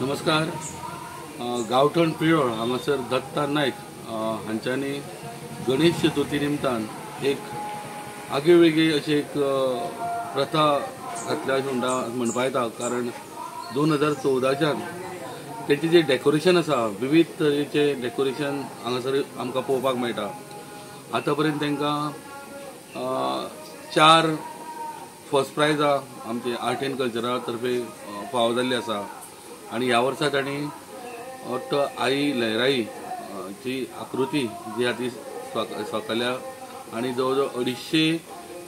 नमस्कार. गांवठण प्रियोळ हांगासर दत्ता नायक हांच्यांनी गणेश चतुर्थी निमतान एक आगळी वेगळी अशी एक प्रथा घातल्या अशें म्हणपा येता. कारण 2014च्यान तेंचें जें डेकोरेशन आसा, विविध तरेचें डेकोरेशन हांगासर आमकां पळोवपाक मेळटा. आतां पर्यंत तांकां 4 फर्स्ट प्रायजां आमचे आर्ट एंड कल्चरा तर्फे फावो जाल्ली आसा. आनी ह्या वर्सा तांणी आई लहराई ची आकृती जी आहा ती साकारल्या आनी जवळ जवळ 250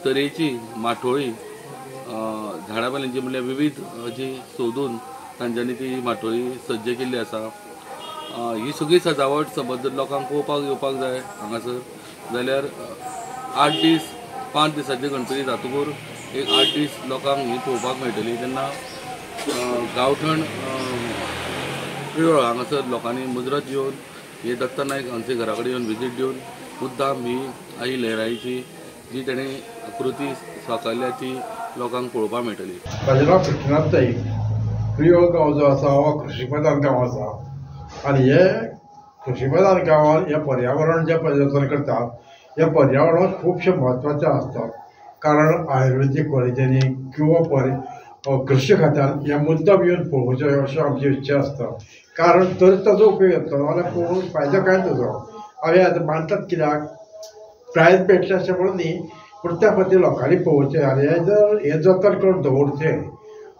तरेची माठोळी झाडां पाल्यांची म्हणल्यार विविध जी सोदून तांच्यांनी ती माठोळी सज्ज केल्ली आसा. ही सगळी सजावट समज जर लोकांक पळोवपाक येवपाक जाय हांगासर जाल्यार 8 दीस 5 दिसांचे गणपती जातकूर एक 8 दीस लोकांक ही पळोवपाक मेळटली. तेन्ना गांवठण प्रियोळ हांगासर लोकांनी मुजरत येवन हे दत्ता नायक हांचे घरा कडेन येवन विजीट दिवन मुद्दाम ही आई लहराईची जी ताणें आकृती साकारल्या ती लोकांक पळोवपाक मेळटली. म्हजें नांव कृष्णनाथ नाईक. प्रियोळ गांव जो आसा हो कृषी प्रधान गांव आसा आनी हे कृषी प्रधान गांवान हें पर्यावरण जें प्रदर्शन करतात ह्या पर्यावरणाक खुबशें म्हत्वाचें आसता. कारण आयुर्वेदीक कॉलेजींनी किंवा कृषी खात्यान ह्या मुद्दाम येवन पळोवचें अशें आमची इच्छा आसता. कारण तर ताजो उपयोग येतलो, नाजाल्यार पळोवन फायदो कांय ताजो. आमी आतां मानतात कित्याक प्रायज मेळटलें अशें म्हणून न्ही, पूण त्या खातीर लोकांनी पळोवचें आनी हें जर हें जतन करून दवरचें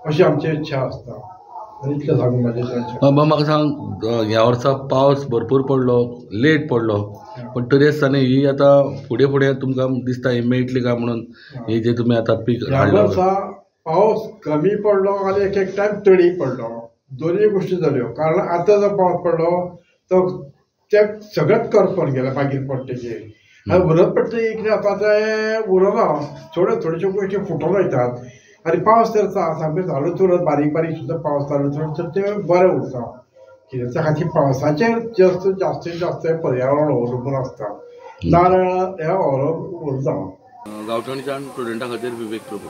अशी आमची इच्छा आसता. आनी इतलें सांगून म्हाजें. म्हाका सांग, ह्या वर्सा पावस भरपूर पडलो, लेट पडलो, पण तरी आसतना ही आतां फुडें फुडें तुमकां दिसता ही मेळटली काय म्हणून ही जे तुमी आतां पीक ह्या वर्सा पावस कमी पडलो आनी एक एक टायम तडी पडलो, दोनूय गोश्टी जाल्यो. कारण आतां जो पावस पडलो तो ते सगळेच करपन गेले मागीर पडटकीर आनी उरत पडटकीर कितें जाता तें उरना, थोड्यो थोड्योश्यो गोश्टी फुटून वयतात. आनी पावस जर सामकें चालूच उरत, बारीक बारीक सुद्दां पावस चालूच उरत तर तें बरें उरता. कित्याक त्या खातीर पावसाचेर जास्त जास्तीत जास्त पर्यावरण अवलंबून आसता, नाजाल्यार हें अवलंबून उरना. गांवठणच्यान स्टुडंटा खातीर विवेक प्रभू.